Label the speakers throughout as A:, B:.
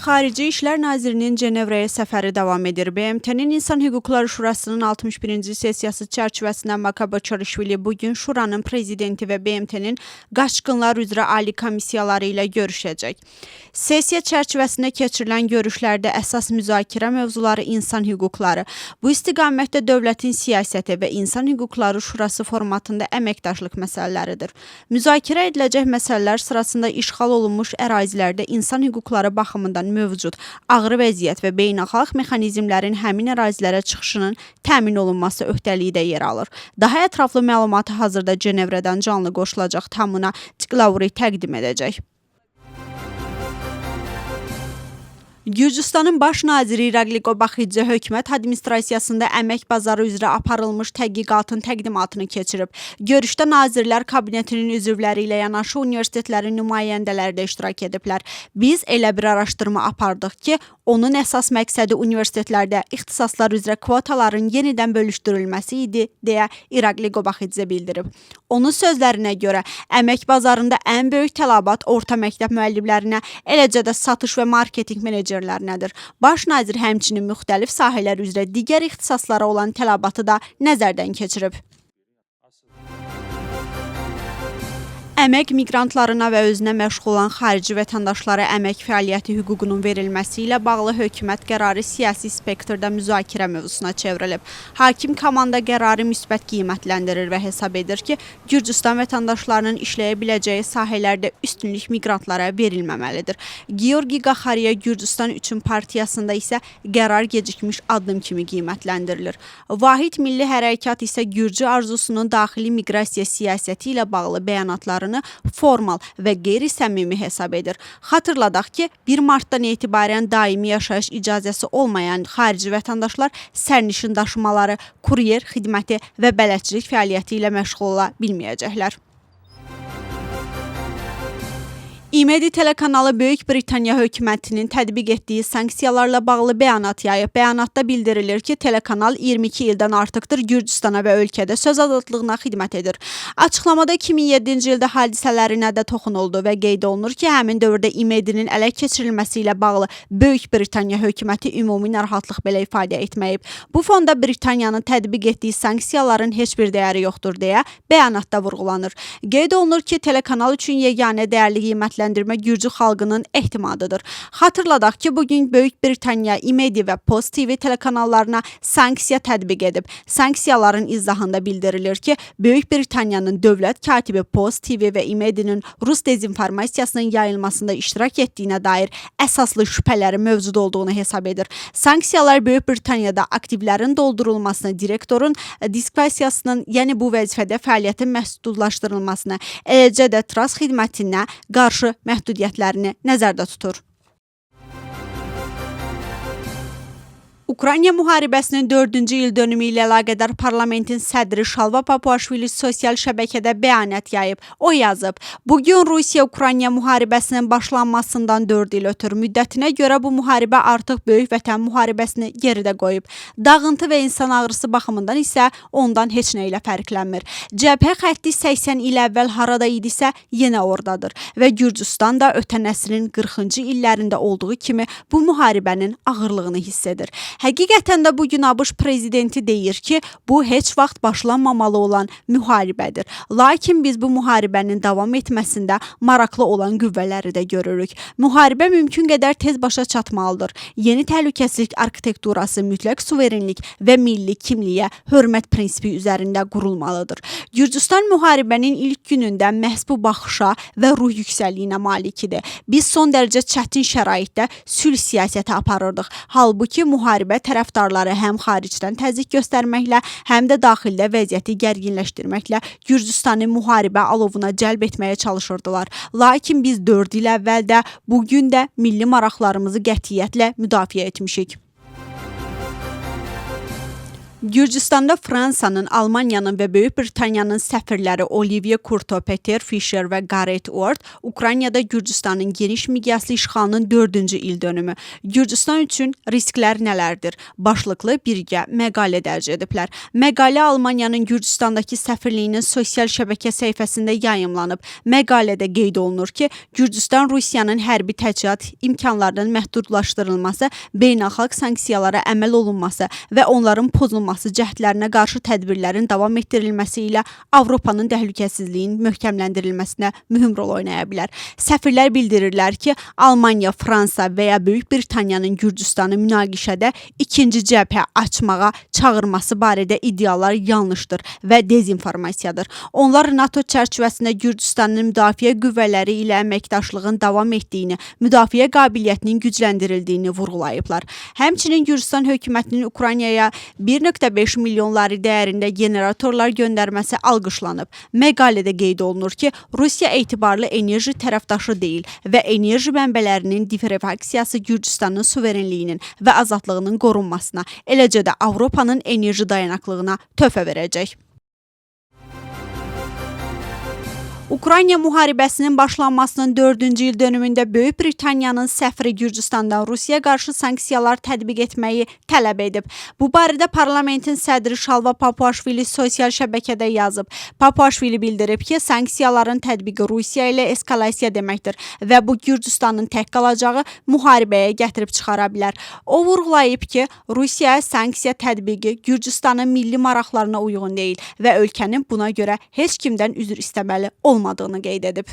A: Xarici İşlər Nazirinin Cenevrəyə səfəri davam edir. BMT-nin İnsan Hüquqları Şurasının 61-ci sessiyası çərçivəsində Maka Boçorişvili bugün Şuranın prezidenti və BMT-nin qaçqınlar üzrə ali komissiyaları ilə görüşəcək. Sessiya çərçivəsində keçirilən görüşlərdə əsas müzakirə mövzuları insan hüquqları, bu istiqamətdə dövlətin siyasəti və İnsan Hüquqları Şurası formatında əməkdaşlıq məsələləridir. Müzakirə ediləcək məsələlər sırasında işğal olunmuş ərazilərdə insan hüquqları baxımından mövcud ağır vəziyyət və beynəlxalq mexanizmlərin həmin ərazilərə çıxışının təmin olunması öhdəliyi də yer alır. Daha ətraflı məlumatı hazırda Cenevrədən canlı qoşulacaq Tamuna Tsiklauri təqdim edəcək. Gürcüstanın baş naziri İrakli Qobaxidze hökumət administrasiyasında əmək bazarı üzrə aparılmış tədqiqatın təqdimatını keçirib. Görüşdə Nazirlər Kabinetinin üzvləri ilə yanaşı universitetlərin nümayəndələri də iştirak ediblər. Biz elə bir araşdırma apardıq ki, onun əsas məqsədi universitetlərdə ixtisaslar üzrə kvotaların yenidən bölüşdürülməsi idi, deyə İrakli Qobaxidze bildirib. Onun sözlərinə görə, əmək bazarında ən böyük tələbat orta məktəb müəllimlərinə, eləcə də satış və marketinq menecerlərinədir. Baş nazir həmçinin müxtəlif sahələr üzrə digər ixtisaslara olan tələbatı da nəzərdən keçirib. Əmək miqrantlarına və özünə məşğul olan xarici vətəndaşlara əmək fəaliyyəti hüququnun verilməsi ilə bağlı hökumət qərarı siyasi spektrdə müzakirə mövzusuna çevrilib. Hakim komanda qərarı müsbət qiymətləndirir və hesab edir ki, Gürcüstan vətəndaşlarının işləyə biləcəyi sahələrdə üstünlük miqrantlara verilməməlidir. Georgi Qaxariya Gürcüstan üçün partiyasında isə qərar gecikmiş addım kimi qiymətləndirilir. Vahid Milli Hərəkat isə Gürcü arzusunun daxili miqrasiya siyasəti ilə bağlı bəyanatlarını formal və qeyri-səmimi hesab edir. Xatırladaq ki, 1 martdan etibarən daimi yaşayış icazəsi olmayan xarici vətəndaşlar sərnişin daşımaları, kuryer xidməti və bələdçilik fəaliyyəti ilə məşğul ola bilməyəcəklər. İmedi telekanalı Böyük Britaniya hökumətinin tətbiq etdiyi sanksiyalarla bağlı bəyanat yayıb. Bəyanatda bildirilir ki, telekanal 22 ildən artıqdır Gürcüstana və ölkədə söz azadlığına xidmət edir. Açıqlamada 2007-ci ildə hadisələrinə də toxunuldu və qeyd olunur ki, həmin dövrdə İmedinin ələ keçirilməsi ilə bağlı Böyük Britaniya hökuməti ümumi narahatlıq belə ifadə etməyib. Bu fonda Britaniyanın tətbiq etdiyi sanksiyaların heç bir dəyəri yoxdur deyə bəyanatda vurğulanır. Qeyd olunur ki, telekanal üçün yeganə dəyərli qiymətləndirmə Gürcü xalqının ehtimadıdır. Xatırladaq ki, bugün Böyük Britaniya, İmedi və Post TV telekanallarına sanksiya tətbiq edib. Sanksiyaların izahında bildirilir ki, Böyük Britaniyanın dövlət katibi Post TV və İmedinin Rus dezinformasiyasının yayılmasında iştirak etdiyinə dair əsaslı şübhələrin mövcud olduğunu hesab edir. Sanksiyalar Böyük Britaniyada aktivlərin doldurulmasını, direktorun diskvalifikasiyasının, yəni bu vəzifədə fəaliyyətin məhdudlaşdırılmasını, eləcə də trust xidmətinə qarşı məhdudiyyətlərini nəzərdə tutur. Ukrayna müharibəsinin 4-cü il dönümü ilə əlaqədar parlamentin sədri Şalva Papuaşvili sosial şəbəkədə bəyanat yayıb. O yazıb: "Bugün Rusiya-Ukrayna müharibəsinin başlanmasından 4 il ötür. Müddətinə görə bu müharibə artıq Böyük Vətən müharibəsini geridə qoyub. Dağıntı və insan ağrısı baxımından isə ondan heç nə ilə fərqlənmir. Cəbhə xətti 80 il əvvəl harada idisə, yenə ordadır və Gürcüstan da ötən əsrin 40-cı illərində olduğu kimi bu müharibənin ağırlığını hiss edir. Həqiqətən də bugün ABŞ prezidenti deyir ki, bu heç vaxt başlanmamalı olan müharibədir. Lakin biz bu müharibənin davam etməsində maraqlı olan qüvvələri də görürük. Müharibə mümkün qədər tez başa çatmalıdır. Yeni təhlükəsizlik arxitekturası mütləq suverenlik və milli kimliyə hörmət prinsipi üzərində qurulmalıdır. Gürcüstan müharibənin ilk günündən məhz bu baxışa və ruh yüksəkliyinə malik idi. Biz son dərəcə çətin şəraitdə sülh siyasəti aparırdıq. Halbuki müharibə tərəfdarları həm xaricdən təzyiq göstərməklə, həm də daxildə vəziyyəti gərginləşdirməklə Gürcüstanı müharibə alovuna cəlb etməyə çalışırdılar. Lakin biz 4 il əvvəl də, bu gün də milli maraqlarımızı qətiyyətlə müdafiə etmişik. Gürcüstanda Fransanın, Almaniyanın və Böyük Britaniyanın səfirləri Olivier Curto, Peter Fischer və Gareth Ward Ukraynada Gürcüstanın geniş miqyaslı işğalının 4-cü ildönümü, Gürcüstan üçün risklər nələrdir başlıqlı birgə məqalə dərc ediblər. Məqalə Almaniyanın Gürcüstandakı səfirliyinin sosial şəbəkə səhifəsində yayımlanıb. Məqalədə qeyd olunur ki, Gürcüstan Rusiyanın hərbi təchizat imkanlarının məhdudlaşdırılması, beynəlxalq sanksiyalara əməl olunması və onların pozulması cəhdlərinə qarşı tədbirlərin davam etdirilməsi ilə Avropanın təhlükəsizliyinin möhkəmləndirilməsinə mühüm rol oynaya bilər. Səfirlər bildirirlər ki, Almaniya, Fransa və ya Böyük Britaniyanın Gürcüstanı münaqişədə ikinci cəbhə açmağa çağırması barədə iddialar yanlışdır və dezinformasiyadır. Onlar NATO çərçivəsində Gürcüstanın müdafiə qüvvələri ilə əməkdaşlığın davam etdiyini, müdafiə qabiliyyətinin gücləndirildiyini vurğulayıblar. Həmçinin Gürcüstan hökumətinin Ukraynaya 1,5 milyon lari dəyərində generatorlar göndərməsi alqışlanıb. Məqalədə qeyd olunur ki, Rusiya etibarlı enerji tərəfdaşı deyil və enerji mənbələrinin diversifikasiyası Gürcüstanın suverenliyinin və azadlığının qorunmasına, eləcə də Avropanın enerji dayanaqlığına töhfə verəcək. Ukrayna müharibəsinin başlanmasının 4-cü il dönümündə Böyük Britaniyanın səfiri Gürcüstandan Rusiyaya qarşı sanksiyalar tətbiq etməyi tələb edib. Bu barədə parlamentin sədri Şalva Papuaşvili sosial şəbəkədə yazıb. Papuaşvili bildirib ki, sanksiyaların tətbiqi Rusiya ilə eskalasiya deməkdir və bu Gürcüstanın tək qalacağı müharibəyə gətirib çıxara bilər. O vurğulayıb ki, Rusiyaya sanksiya tətbiqi Gürcüstanın milli maraqlarına uyğun deyil və ölkənin buna görə heç kimdən üzr istəməli olmadığını qeyd edib.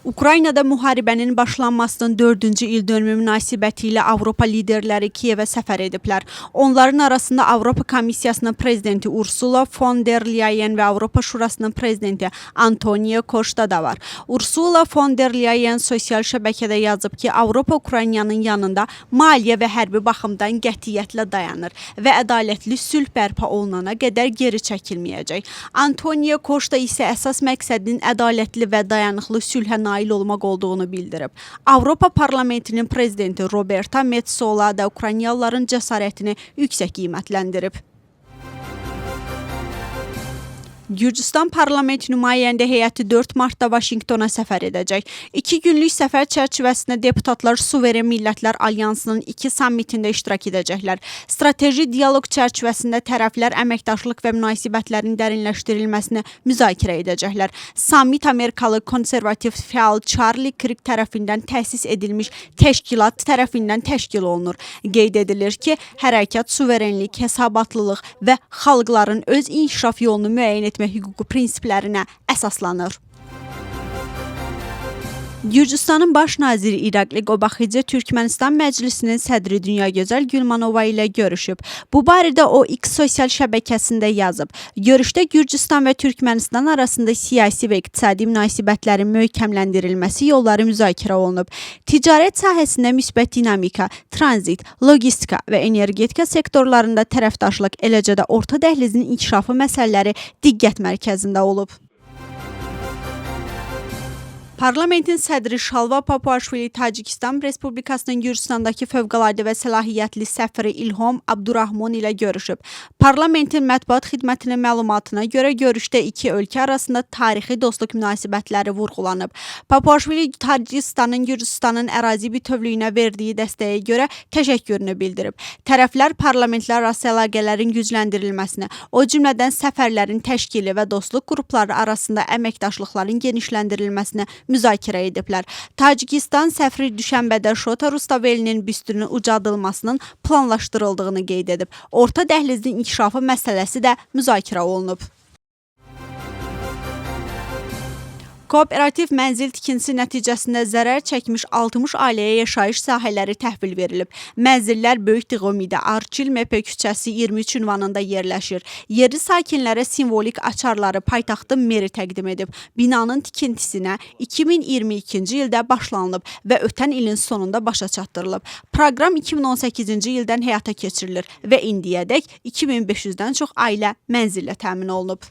A: Ukraynada müharibənin başlanmasının 4-cü il dönümü münasibətilə ilə Avropa liderləri Kiyevə səfər ediblər. Onların arasında Avropa Komissiyasının prezidenti Ursula von der Leyen və Avropa Şurasının prezidenti Antonio Costa da var. Ursula von der Leyen sosial şəbəkədə yazıb ki, Avropa Ukraynanın yanında maliyyə və hərbi baxımdan qətiyyətlə dayanır və ədalətli sülh bərpa olunana qədər geri çəkilməyəcək. Antonio Costa isə əsas məqsədinin ədalətli və dayanıqlı sülhə nail olmaq olduğunu bildirib. Avropa Parlamentinin prezidenti Roberta Metsola da Ukraynalıların cəsarətini yüksək qiymətləndirib. Gürcüstan parlament nümayəndə heyəti 4 martda Vaşinqtona səfər edəcək. 2 günlük səfər çərçivəsində deputatlar Suveren Millətlər Alyansının 2 sammitində iştirak edəcəklər. Strateji dialoq çərçivəsində tərəflər əməkdaşlıq və münasibətlərin dərinləşdirilməsini müzakirə edəcəklər. Sammit Amerikalı konservativ fəal Charlie Kirk tərəfindən təsis edilmiş təşkilat tərəfindən təşkil olunur. Qeyd edilir ki, hərəkat suverenlik, hesabatlılıq və xalqların öz inkişaf yolunu müəyyən etmə hüququ prinsiplərinə əsaslanır. Gürcüstanın baş naziri İrakli Qobaxidze Türkmənistan Məclisinin sədri Dünyagözəl Gülmanova ilə görüşüb. Bu barədə o X sosial şəbəkəsində yazıb. Görüşdə Gürcüstan və Türkmənistan arasında siyasi və iqtisadi münasibətlərin möhkəmləndirilməsi yolları müzakirə olunub. Ticarət sahəsində müsbət dinamika, tranzit, logistika və energetika sektorlarında tərəfdaşlıq, eləcə də orta dəhlizin inkişafı məsələləri diqqət mərkəzində olub. Parlamentin sədri Şalva Papuaşvili Tacikistan Respublikasının Gürcüstandakı fövqəladə və səlahiyyətli səfiri İlhom Abdurrahmon ilə görüşüb. Parlamentin mətbuat xidmətinin məlumatına görə görüşdə iki ölkə arasında tarixi dostluq münasibətləri vurğulanıb. Papuaşvili Tacikistanın Gürcüstanın ərazi bütövlüyünə verdiyi dəstəyə görə təşəkkürünü bildirib. Tərəflər parlamentlərarası əlaqələrin gücləndirilməsinə, o cümlədən səfərlərin təşkili və dostluq qrupları arasında əməkdaşlıqların genişləndirilməsinə müzakirə ediblər. Tacikistan səfiri Düşənbədə Şota Rustavelinin büstünün ucaldılmasının planlaşdırıldığını qeyd edib. Orta dəhlizin inkişafı məsələsi də müzakirə olunub. Kooperativ mənzil tikintisi nəticəsində zərər çəkmiş 60 ailəyə yaşayış sahələri təhvil verilib. Mənzillər Böyük Diğomidə Arçil Mepe küçəsi 23 ünvanında yerləşir. Yerli sakinlərə simvolik açarları paytaxtın meri təqdim edib. Binanın tikintisinə 2022-ci ildə başlanılıb və ötən ilin sonunda başa çatdırılıb. Proqram 2018-ci ildən həyata keçirilir və indiyədək 2500-dən çox ailə mənzillə təmin olunub.